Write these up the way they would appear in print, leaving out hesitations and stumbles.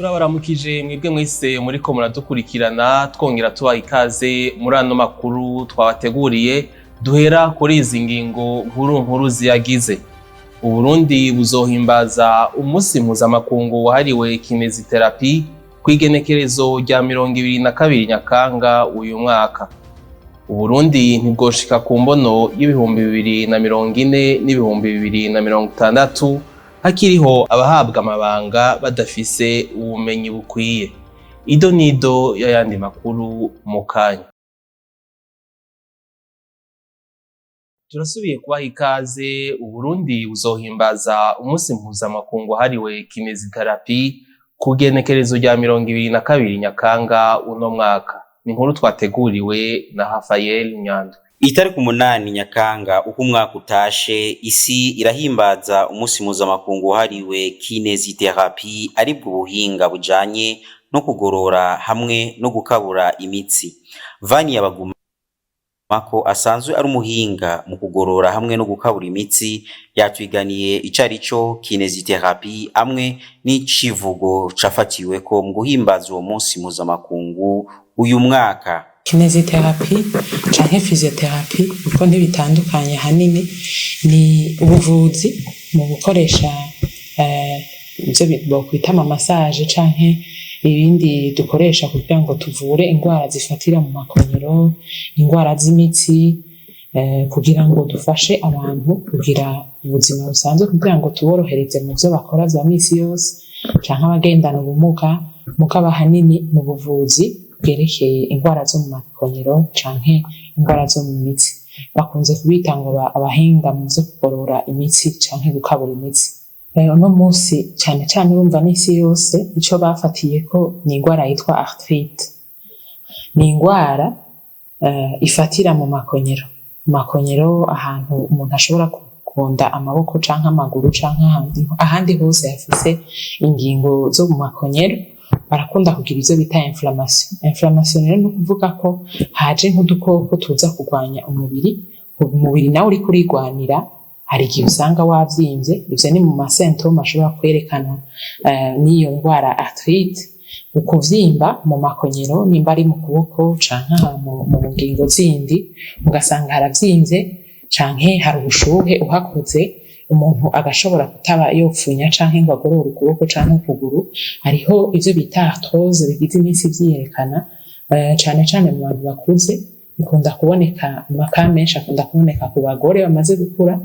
Turabaramukije mwebwe mwese muriko muradukurikirana, twongera tubaha ikaze muri ano makuru twabateguriye. Duhera kuri izi ngingo nkuru nkuru ziyagize: Uburundi buzohimbaza umunsi mpuzamakungu wahariwe kinésithérapie kw'igenekerezo rya 22 Nyakanga uyu mwaka. Uburundi ntibwoshika ku mbono y'2040 n'2060 hakiriho abahabwa amabanga badafise ubumenyi bukwiye. Ido nido y'ayandi makuru mu kanya. Turasubiye kubaha ikaze. Uburundi buzohimbaza umunsi mpuzamakungu wahariwe kinésithérapie ku genekerezo rya 22 Nyakanga uno mwaka. Ni inkuru twateguriwe na Rafael Nyandwi. Itariki 8 Nyakanga uko umwaka utashe, isi irahimbaza umunsi mpuzamakungu wahariwe kinésithérapie, aribwo buhinga bujanye no kugorora hamwe no gukabura imitsi. Vani Yabagumako asanzwe ari umuhinga mu kugorora hamwe no gukabura imitsi, yatwiganiye ico arico kinésithérapie hamwe n'icivugo cafatiweko mu guhimbaza uwo munsi mpuzamakungu uyu mwaka. Kinésithérapie canke physiothérapie, kuko ntibitandukanye hanini, ni ubuvuzi mu gukoresha ivyo bokwita ama massage canke ibindi dukoresha kugira ngo tuvure ingwara zifatira mu makonyero, ingwara z'imitsi, kugira ngo dufashe abantu kugira ubuzima busanzwe, kugira ngo tuborohereze mu vyo bakora vya misi yose, canke abagendana ubumuga. Mugabo ahanini mu buvuzi bwerekeye ingwara zo mu makonyero canke ingwara zo mu mitsi. Bakunze kubita ngo abahinga mu vyo kugorora imitsi canke gukabura imitsi. Uno musi cane cane urumva n'isi yose ico bafatiyeko ni ingwara yitwa arthrite. Ni ingwara ifatira mu makonyero, mu makonyero ahantu umuntu ashobora kugonda amaboko canke amaguru canke ahandi hose hafise ingingo zo mu makonyero, barakunda kugira ivyo bita inflammation. Inflammation rero ni ukuvuga ko haje nk'udukoko tuza kurwanya umubiri, umubiri nawe uriko urigwanira, hari igihe usanga wavyimbye. Ivyo ni mu ma symptômes ashobora kwerekanwa n'iyo ngwara arthrite: ukuvyimba mu makonyero, nimba ari mu kuboko canke mu ngingo zindi, ugasanga haravyimbye canke hari ubushuhe uhakoze, umuntu agashobora kutaba yopfunya canke ngo agorore ukuboko canke ukuguru. Hariho ivyo bita arthrose bigize iminsi vyiyerekana, cane cane mu bantu bakuze. Bikunda kuboneka, ama cas menshi akunda kuboneka ku bagore bamaze gukura,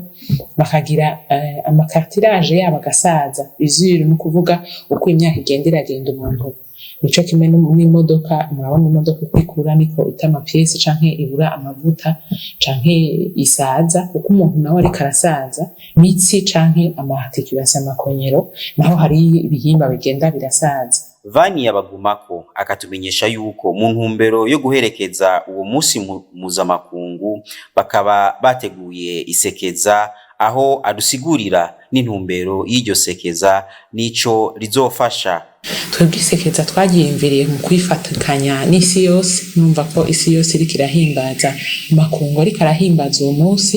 bakagira ama cartilage yabo agasaza, usure. Ni ukuvuga uko imyaka igenda iragenda, umuntu nico kimwe n'imodoka. Murabona imodoka uko ikura niko ita ama pièces canke ibura amavuta canke isaza. Uko umuntu nawe ariko arasaza, imitsi canke ama articulations, amakonyero, naho hari ibihimba bigenda birasaza. Vani Yabagumako akatumenyesha yuko mu ntumbero yo guherekeza uwo munsi mpuzamakungu bakaba bateguye isekeza, aho adusigurira n'intumbero y'iryo sekeza n'ico rizofasha. Twebwe isekeza twagiyumviriye mu kwifatikanya n'isi yose. Numva ko isi yose iriko irahimbaza, amakungu ariko arahimbaza uwo munsi.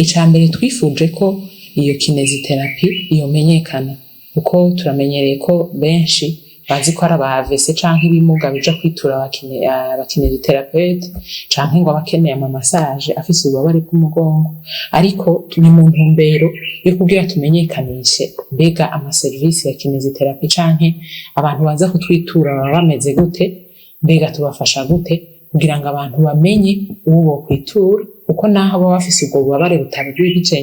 Ica mbere twifuje ko iyo kinésithérapie yomenyekana, kuko turamenyereye ko benshi bazi ko ari aba AVC canke ibimuga bija kwitura aba kinésithérapeutes, canke ngo abakeneye ama massage afise ububabare bw'umugongo. Ariko ni mu ntumbero yo kugira tumenyekanishe mbega ama services ya kinésithérapie canke abantu baza kutwitura baba bameze gute, mbega tubafasha gute, kugira ngo abantu bamenye uwo bokwitura, kuko naho baba bafise ubwo bubabare butabwihije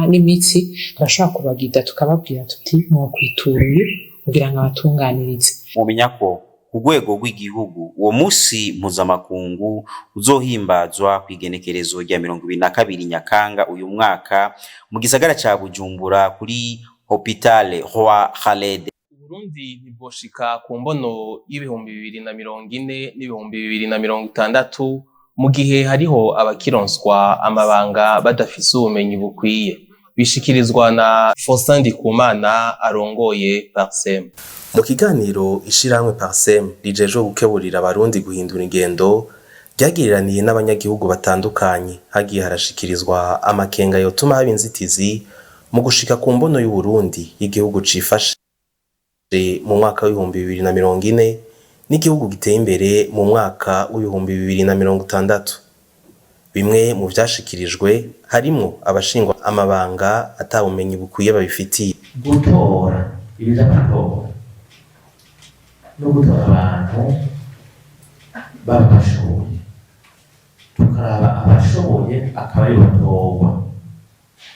n'imitsi, turashobora kubagida tukababwira tuti: "Mwokwitura uyu kugira ngo abatunganirize." Mumenya ko ku rwego rw'igihugu uwo musi mpuzamakungu uzohimbazwa kw'igenekerezo rya 22 Nyakanga uyu mwaka mu gisagara ca Bujumbura kuri Hôpital Roi Khaled. Uburundi ntibwoshika ku mbono y'2040 n'2060 mu gihe hariho abakironswa amabanga badafise ubumenyi bukwiye. Bishikirizwa na Faustin Ndikumana arongoye Parsem. Mu kiganiro ishirahamwe Parsem rijejwe gukeburira abarundi guhindura ingendo ryagiriraniye n'abanyagihugu batandukanye, hagiye harashikirizwa amakenga yotuma haba inzitizi mu gushika ku mbono y'Uburundi y'igihugu cifashe. mu mwaka w'2040 n'igihugu giteye imbere mu mwaka w'2060. Bimwe mu vyashikirijwe harimwo abashingwa amabanga ata bumenyi bukwiye babifitiye. Gutora ibi vy'amatora no gutora abantu baba bashoboye, tukaraba abashoboye akaba aribo batorwa.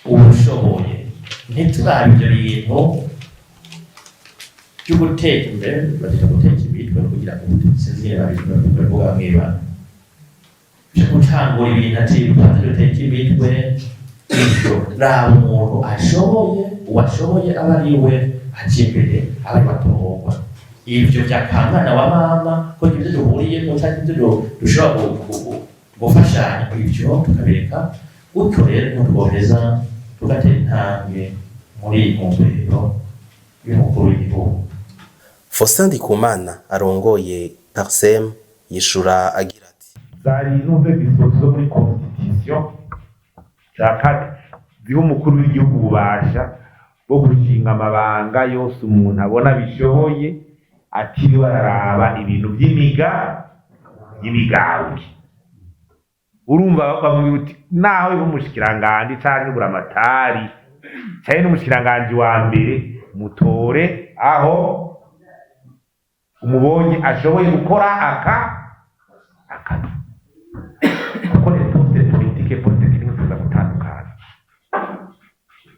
Ubushoboye, ntiturabe ivyo bintu vyo guteka imbere, bazita guteka imitwe kugira ngo sinzi ingene babivuga bamwe bamwe, vyo gutangura ibintu ati tubanze duteke imitwe. Ivyo raba umuntu ashoboye, uwashoboye aba ari we aja imbere, aba ari we atorwa. Ivyo vya kamwana wa mama ko ivyo duhuriyemo canke ivyo dushobora gufashanya, ivyo tukabireka gutyo. Rero niho twoheza tugatera intambwe muri iyi ntumbero y'umukuru w'igihugu. Faustin Ndikumana arongoye Parsem yishura agira ati: Zari nuze disposition zo muri constitution za kane ziha umukuru w'igihugu ububasha bwo gushinga amabanga yose umuntu abona bishoboye, atiriwe araraba ibintu by'imigambwe. Urumva bamubwira uti naho iba umushikiranganji canke buramatari canke n'umushikiranganji wa mbere, mutore aho umubonye ashoboye gukora aka akazi, kuko ni poste politique, poste technique ziza gutandukana,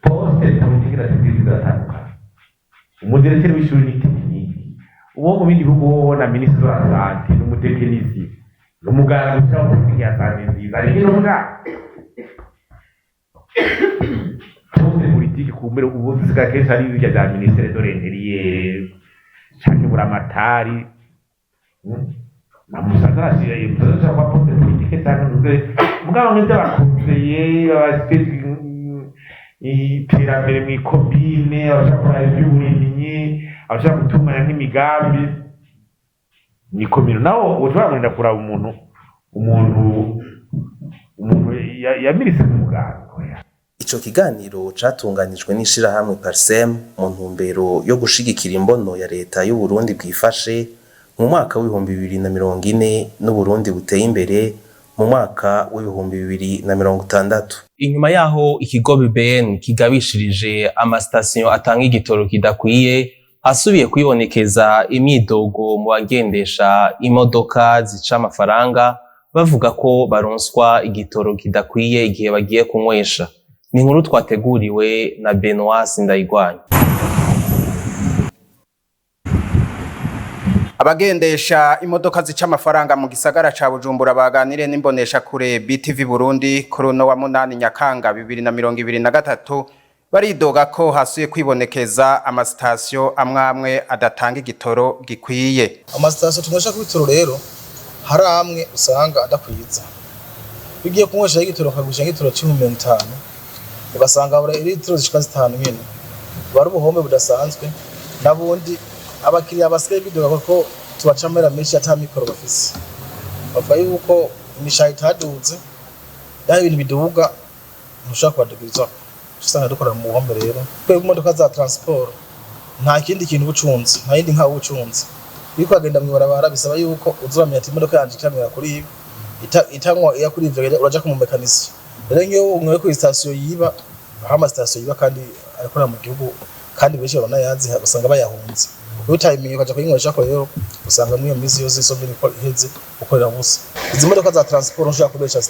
poste politique na technique ziratandukana. Umudirecteur w'ishuri ni technique, uwo mu bindi bihugu wowe na ministre de la santé n'umutekinisi n'umuganga gushyiraho politique ya santé nziza, ariko ino poste politique kumbere ubu zisigaye kenshi ari birya bya ministère de l'intérieur canke buramatari na musaza arashira musaza ashaka kuba poste politique canke ntuze, mugabo nk'ivyo abakonseye abashinzwe iterambere mw'ikomine, abashaka kuraba ivy'uburimyi, abashaka gutunganya nk'imigambi mw'ikomine, naho ushobora kurinda kuraba umuntu yamirise nk'umuganga, oya. Ico kiganiro catunganijwe n'ishirahamwe Parsem mu ntumbero yo gushigikira imbono ya leta y'Uburundi bwifashe mu mwaka w'2040 n'Uburundi buteye imbere mu mwaka w'2060. Inyuma yaho ikigo BBN kigabishirije amasitasiyo atanga igitoro kidakwiye, hasubiye kwibonekeza imyidogo mu bagendesha imodoka zica amafaranga, bavuga ko baronswa igitoro kidakwiye igihe bagiye kunywesha. Ni inkuru twateguriwe na Benoit Sindayigwanya. Abagendesha imodoka zica amafaranga mu gisagara ca Bujumbura baganire n'imbonesha kure BTV Burundi kuri uno wa 8 Nyakanga 2023 baridoga ko hasuye kwibonekeza amasitasiyo amwe adatanga igitoro gikwiye. Amasitasiyo tunywesha ku bitoro rero hari amwe usanga adakwiza. Iyo ugiye kunyweshaho igitoro ukagurisha nk'igitoro c'50,000, ugasanga habura litiro zishika 5 nyene, buba ari ubuhombe budasanzwe. N'abundi abakiriya basigaye bidoga ko tubaca amahera menshi ata mikoro bafise. Bavuga yuko imishahara itaduze, yaho ibintu biduga ntushobora kubadugirizako, usanga dukorera mu buhombe. Rero twebwe imodoka za transport nta kindi kintu uba ucunze, nta yindi nka uba ucunze. Iyo uriko uragenda mw'ibarabara bisaba yuko uza uramenya ati imodoka yanje ikamira kuri ibi, itanywa iya kuri ivyo, uraja ku mumekanisiye. Rero nk'iyo unyweye kuri sitasiyo yiba, aho amasitasiyo yiba kandi akorera mu gihugu kandi benshi baranayazi, usanga bayahunze. Iyo utabimenye ukaja kuyinyweshako rero usanga muri iyo minsi yose isombe niko iheze ukorera ubusa. Izi modoka za transport ntushobora kukoresha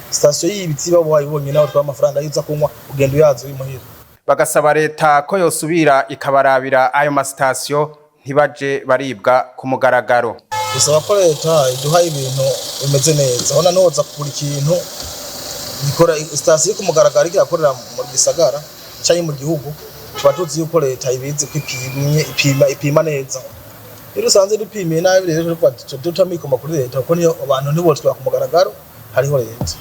sitasiyo y'ibiti baba wayibonye, nawe utwara amafaranga yuza kunywa ugenda uyazi uri muhira. Bagasaba leta ko yosubira ikabarabira ayo masitasiyo ntibaje baribwa ku mugaragaro. Bisaba ko leta iduha ibintu bimeze neza, aho noza kugura ikintu gikora sitasiyo ku mugaragaro iriko irakorera mu gisagara canke mu gihugu, tuba tuzi yuko leta ibizi ko ipimye, ipima neza. Iyo usanze dupimiye nabi rero duca mikoma kuri leta, kuko niyo abantu ntibotwara ku mugaragaro, hariho leta.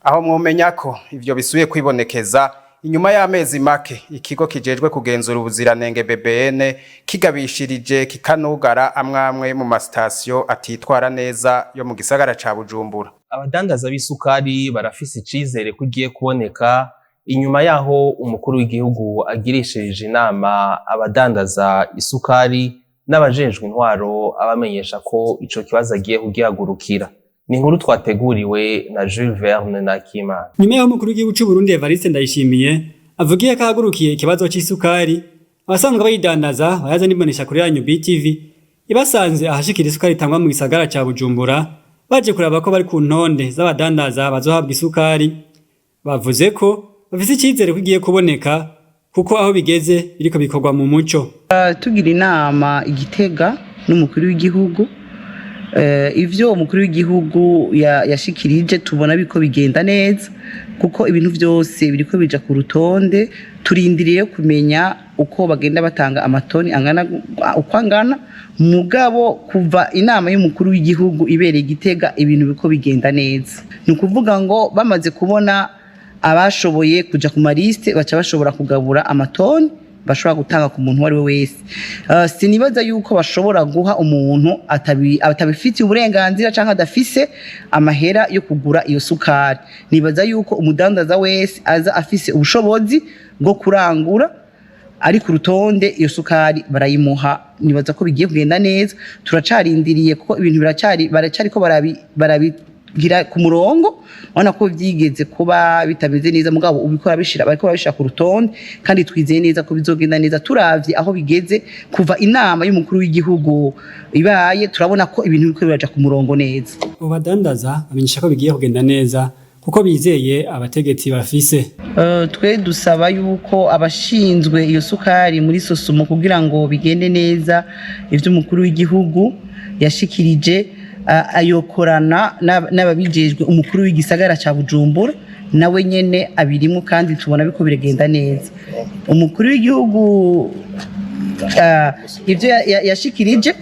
Aho mwomenya ko ivyo bisubiye kwibonekeza inyuma y'amezi make ikigo kijejwe kugenzura ubuziranenge BBN kigabishirije kikanugara amwamwe mu masitasiyo atitwara neza yo mu gisagara ca Bujumbura. Abadandaza b'isukari barafise icizere ko igiye kuboneka Inyuma yaho umukuru w'igihugu agirishirije inama abadandaza isukari n'abajejwe intwaro, abamenyesha ko ico kibazo agiye kugihagurukira. Ni inkuru twateguriwe na Jules Verne Nakimana. Nyuma y'aho umukuru w'igihugu c'u Burundi Evariste Ndayishimiye avugiye ko ahagurukiye ikibazo c'isukari, abasanzwe bayidandaza bayaza n'imbonesha kure yanyu BTV ibasanze ahashikira isukari itangwa mu gisagara ca Bujumbura, baje kuraba ko bari ku ntonde z'abadandaza bazohabwa isukari. Bavuze ko bafise icizere ko igiye kuboneka, kuko aho bigeze biriko bikorwa mu muco. Tugira inama igitega n'umukuru w'igihugu, ivyo umukuru w'igihugu yashikirije tubona biko bigenda neza, kuko ibintu vyose biriko bija ku rutonde. Turindiriye kumenya uko bagenda batanga amatoni angana uko angana, mugabo kuva inama y'umukuru w'igihugu ibereye igitega, ibintu biko bigenda neza. Ni ukuvuga ngo bamaze kubona abashoboye kuja ku maliste, baca bashobora kugabura amatoni bashobora gutanga ku muntu uwo ari we wese. Sinibaza yuko bashobora guha umuntu atabifitiye uburenganzira canke adafise amahera yo kugura iyo sukari. Nibaza yuko umudandaza wese aza afise ubushobozi bwo kurangura ari ku rutonde, iyo sukari barayimuha. Nibaza ko bigiye kugenda neza. Turacarindiriye kuko ibintu biracari, baracariko barabigira ku murongo. Urabona ko byigeze kuba bitameze neza, mugabo ubikora bishira, bariko babishira ku rutonde, kandi twizeye neza ko bizogenda neza. Turavye aho bigeze kuva inama y'umukuru w'igihugu ibaye, turabona ko ibintu biriko biraja ku murongo neza. Abo badandaza bamenyesha ko bigiye kugenda neza kuko bizeye abategetsi bafise. Twe dusaba yuko abashinzwe iyo sukari muri SOSUMO, kugira ngo bigende neza ivyo umukuru w'igihugu yashikirije, ayokorana n'ababijejwe, umukuru w'igisagara ca Bujumbura nawe nyene abirimo, kandi tubona biko biragenda neza. Umukuru w'igihugu, ivyo yashikirije,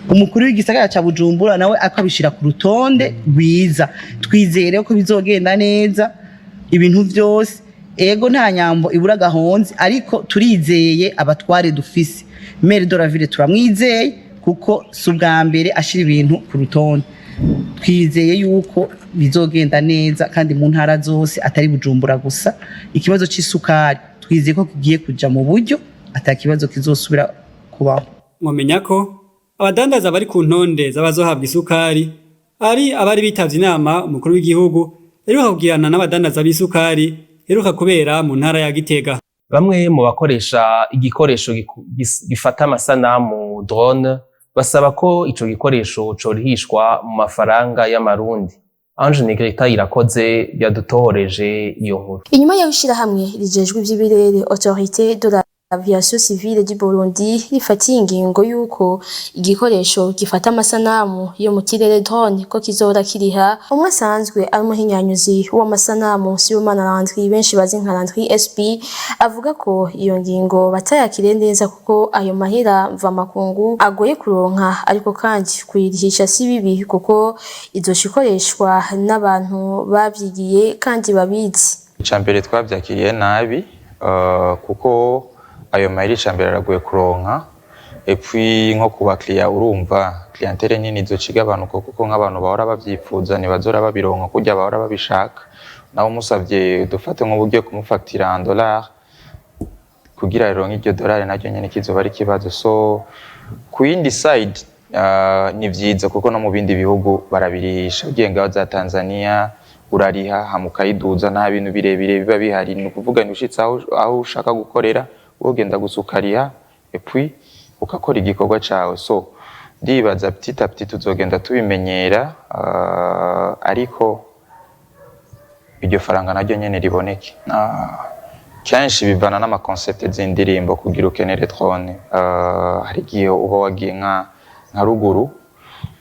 umukuru w'igisagara ca Bujumbura nawe akabishira ku rutonde rwiza, twizere ko bizogenda neza ibintu vyose. Ego, nta nyambo ibura gahonze, ariko turizeye abatware dufise. Maire de la ville turamwizeye, kuko si ubwa mbere ashira ibintu ku rutonde. Twizeye yuko bizogenda neza, kandi mu ntara zose, atari Bujumbura gusa. Ikibazo c'isukari twizeye ko kigiye kuja mu buryo, ata kibazo kizosubira kubaho. Mwomenya ko abadandaza bari ku ntonde z'abazohabwa isukari ari abari bitavye inama umukuru w'igihugu yaheruka kugirana n'abadandaza b'isukari, iheruka kubera mu ntara ya Gitega. Bamwe mu bakoresha igikoresho gifata amasanamu, drone, basaba ko ico gikoresho corihishwa mu mafaranga y'amarundi. Ange Negrita Irakoze yadutohoreje iyo nkuru. Inyuma y'aho ishirahamwe rijejwe ivy'ibirere, Autorité de l'Aviation Civile du Burundi, rifatiye ingingo y'uko igikoresho gifata amasanamu yo mu kirere, drone, ko kizohora kiriha, umwe asanzwe ari umuhinyanyuzi w'amasanamu, Sibomana Landry benshi bazi nka Landry SB, avuga ko iyo ngingo batayakiriye neza, kuko ayo mahera mvamakungu agoye kuronka, ariko kandi kuyirihisha si bibi, kuko izoca ikoreshwa n'abantu bavyigiye kandi babizi. Icambere, twavyakiriye nabi, kuko ayo mahera, icambere, aragoye kuronka. Et puis nko ku bakiriya, urumva clientèle nini izoca igabanuka, kuko nk'abantu bahora bavyipfuza ntibazora babironka kurya bahora babishaka. Nawe umusavye, dufate nk'ubu ugiye kumufatira en dollar, kugira rironke iryo dolari naryo nyene kizoba ari ikibazo. So ku yindi side, ni vyiza, kuko no mu bindi bihugu barabirihisha. Ugiye ngaho za Tanzania, urariha hama ukayiduza, nta bintu birebire biba bihari. Ni ukuvuga ni ushitse aho ushaka gukorera, wogenda gusa ukariha, et puis ugakora igikorwa cawe. So ndibaza petit à petit tuzogenda tubimenyera, ariko iryo faranga naryo nyene riboneke. Kenshi bivana n'ama concept z'indirimbo kugira ukenere drone. Hari igihe uba wagiye nka ruguru,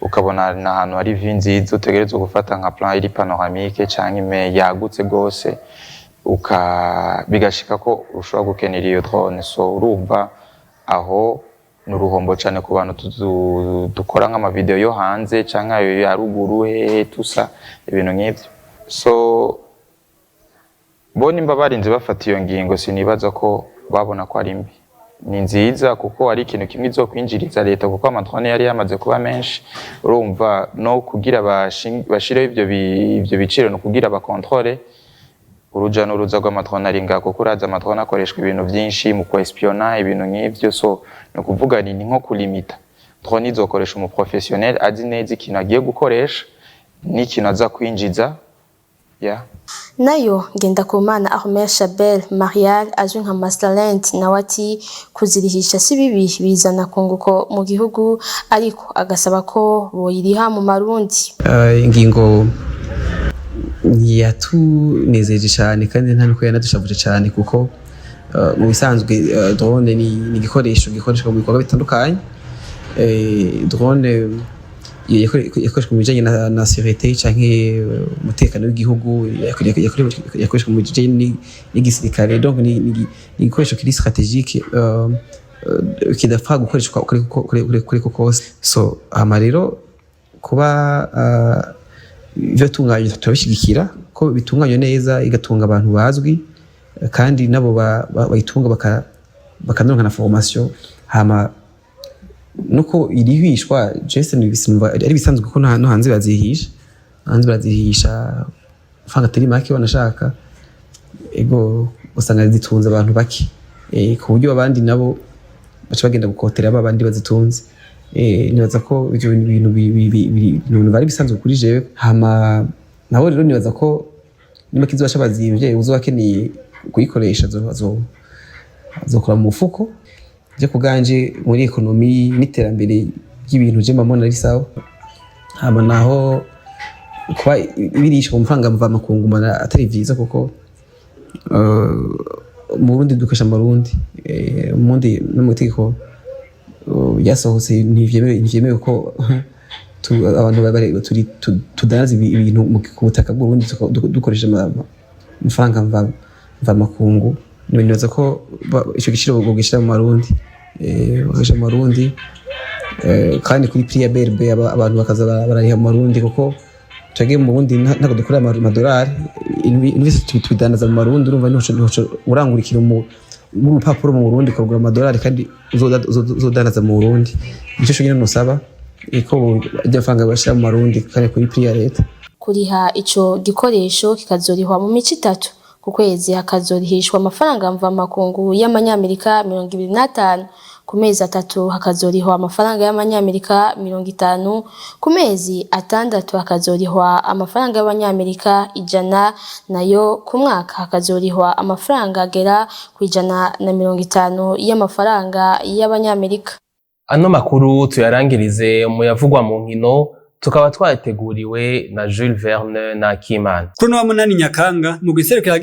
ukabona ni ahantu hari vue nziza, utegerezwa gufata nka plan iri panoramique canke ime yagutse gose, bigashika ko ushobora gukenera iyo drone. So urumva aho ni uruhombo cane ku bantu dukora nk'amavideo yo hanze canke ayo ya ruguru hehe, tusa ibintu nk'ivyo. So bo nimba barinze bafata iyo ngingo, sinibaza ko babona ko ari mbi. Ni nziza, kuko ari ikintu kimwe izokwinjiriza leta, kuko amadrone yari yamaze kuba menshi. Urumva no kugira bashireho ivyo biciro no kugira bakontrole. Uruja n'uruza rw'amadrone ari ngaho, kuko urazi amadrone akoreshwa ibintu vyinshi mu kwespionner, ibintu nk'ivyo. So ni ukuvuga ni nko kulimita drone, izokoresha umuprofessionnel azi neza ikintu agiye gukoresha n'ikintu aza kwinjiza, yeah. Nayo Ngendakumana Ahmed Shabel Marial azwi nka Masterland nawe ati kuzirihisha si bibi, bizana kunguko mu gihugu, ariko agasaba ko boyiriha mu marundi. Ingingo ntiyatunezeje cyane kandi nta nuko yanadushavuje cyane, kuko mu bisanzwe drone ni igikoresho gikoreshwa mu bikorwa bitandukanye. Drone yakoreshwa mu bijanye na sécurité canke umutekano w'igihugu, yakoreshwa mu bijanye n'igisirikare. Donc ni igikoresho kiri stratégique, kidapfa gukoreshwa uko ariko kose. So hama rero kuba ivyo tunganywa turabishigikira, ko bitunganywa neza, igatunga abantu bazwi, kandi nabo bayitunga bakanaronka na formation. Hama nuko irihishwa, jese sinumva ari bisanzwe, kuko no hanze bazihisha, hanze barazihisha amafaranga atari make banashaka. Ego, usanga zitunze abantu bake, ku buryo abandi nabo baca bagenda gukotera ba bandi bazitunze. Nibaza ko ivyo bintu ibintu bari bisanzwe kuri jewe. Hama nabo rero nibaza ko niba kizobasha bazimvye, uzoba akeneye kuyikoresha azokora mu mufuko. Je kubwanje, muri économie n'iterambere ry'ibintu, je mbona ari sawa. Hama naho kuba ibirishwa mu mafaranga mvamakungu mbona atari vyiza, kuko mu Burundi dukoresha amarundi. Mundi no mu itegeko ryasohotse ntivyemewe ko abantu tudandaza ibintu ku butaka bw'Uburundi dukoresheje amafaranga mvamakungu. Nibaza ko ico giciro bogishira mu marundi, bagashira mu marundi, kandi kuri prix ya BRB, abantu bakaza barariha mu marundi, kuko twebwe mu Burundi ntabwo dukorera amadolari, ibintu byose tubidandaza mu marundi. Urumva ntiwoca urangura ikintu mu rupapuro mu Burundi ukagura amadolari kandi uzodandaza mu Burundi. Nico conyene nosaba, ko ajya amafaranga bashira mu marundi kandi kuri prix ya leta. Kuriha ico gikoresho kikazorihwa mu mico 3: ku kwezi hakazorihishwa amafaranga mvamakungu y'amanyamerika 25, ku mezi 3 hakazorihwa amafaranga y'amanyamerika 50, ku mezi 6 hakazorihwa amafaranga y'abanyamerika 100, nayo ku mwaka hakazorihwa amafaranga agera ku 150 y'amafaranga y'abanyamerika. Ano makuru tuyarangirize mu yavugwa mu nkino, tukaba twateguriwe na Jules Verne na Kimana. Kuri uno wa 8 Nyakanga, mu giserukira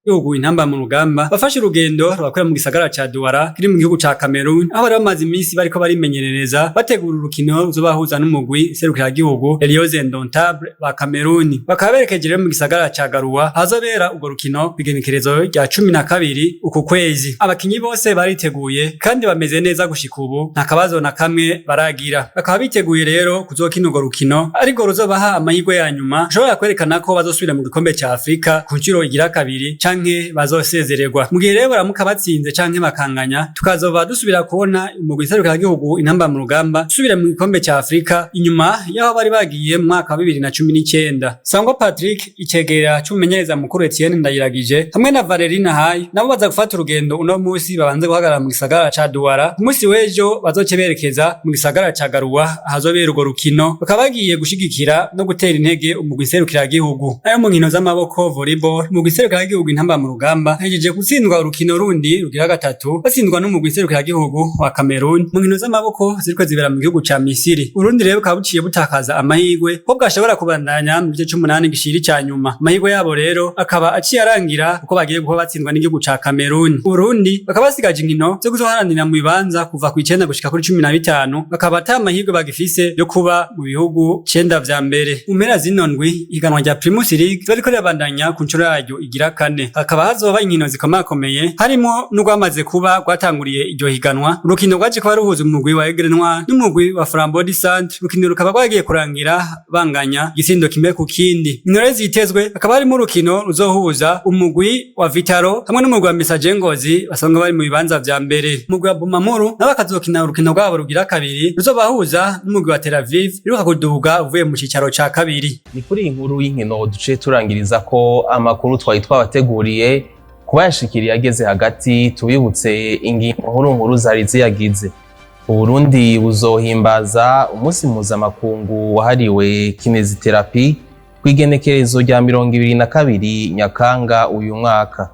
gihugu intamba mu rugamba bafashe urugendo rwakorera mu gisagara ca Douala kiri mu gihugu ca Cameroon, aho bari bamaze iminsi bariko barimenyerereza bategura urukino ruzobahuza n'umugwi serukira gihugu Lions Indomptables ba Cameroon. Bakaba berekeje rero mu gisagara ca Garoua hazobera urwo rukino kw'igenekerezo rya 12 uku kwezi. Abakinyi bose bariteguye kandi bameze neza, gushika ubu nta kabazo na kamwe baragira. Bakaba biteguye rero kuzokina urwo rukino, ariko ruzobaha amahirwe ya nyuma ushobora kwerekana ko bazosubira mu gikombe ca Afrika ku nshuro igira kabiri canke bazosezererwa. Mu gihe rero baramuka batsinze canke bakanganya, tukazoba dusubira kubona umugwi gihugu intamba mu rugamba usubira mu gikombe ca Afrika inyuma y'aho bari bagiye mu mwaka wa 2019. Sangwa Patrick, icegera c'umumenyereza mukuru Etienne Ndayiragije, hamwe na Valerie Nahayi nabo baza gufata urugendo uno musi, babanze guhagarara mu gisagara ca Douala, ku musi w'ejo bazoce berekeza mu gisagara ca Garoua ahazobera urwo rukino. Bakaba bagiye gushigikira no gutera intege umugwi serukiragihugu. Nayo mu nkino z'amaboko, volleyball, umugwi serukiragihugu intamba mu rugamba hejeje gutsindwa urukino rundi rugira gatatu, batsindwa n'umugwi serukiragihugu wa Cameroon mu nkino z'amaboko ziriko zibera mu gihugu ca Misiri. Urundi rero bukaba buciye butakaza amahirwe ko bwashobora kubandanya mu gice c'umunani gishiri ca nyuma. Amahirwe yabo rero akaba aciye arangira kuko bagiye guha batsindwa n'igihugu ca Cameroon. Urundi bakaba basigaje inkino zo kuzoharanira mu bibanza kuva ku 9 gushika kuri 15, bakaba ata amahirwe bagifise yo kuba mu bihugu 9 vya mbere. Mu mpera zino ndwi, ihiganwa rya Primus League bariko rirabandanya ku nshuro yaryo igira kane. Hakaba hazoba inkino zikomakomeye harimo n'urwamaze kuba rwatanguriye iryo higanwa, urukino rwaje kuba ruhuza umugwi wa Aigle Noir n'umugwi wa Flambeau du Centre, urukino rukaba rwagiye kurangira banganya igitsindo kimwe ku kindi. Intore zitezwe hakaba harimo urukino ruzohuza umugwi wa Vitaro hamwe n'umugwi wa Messager Ngozi basanzwe bari mu bibanza vya mbere. Umugwi wa Bumamuru nabo bakazokina urukino rwabo rugira kabiri ruzobahuza n'umugwi wa Tel Aviv iruka kuduga uvuye mu cicaro ca kabiri. Ni kuri iyi nkuru y'inkino duce turangiriza ko amakuru twari twabateguriye kubayashikiriye ageze hagati. Tubibutse ingingo nkuru nkuru zari ziyagize: Uburundi buzohimbaza umunsi mpuzamakungu wahariwe kinésithérapie kw'igenekerezo rya 22 Nyakanga uyu mwaka.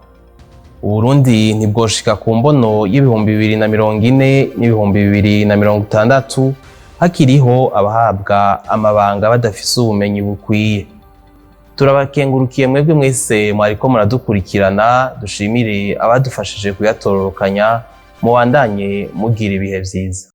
Uburundi ntibwoshika ku mbono y'2040 n'2060 hakiriho abahabwa amabanga badafise ubumenyi bukwiye. Turabakengurukiye mwebwe mwese mwariko muradukurikirana, dushimire abadufashije kuyatororokanya. Mubandanye mugira ibihe vyiza.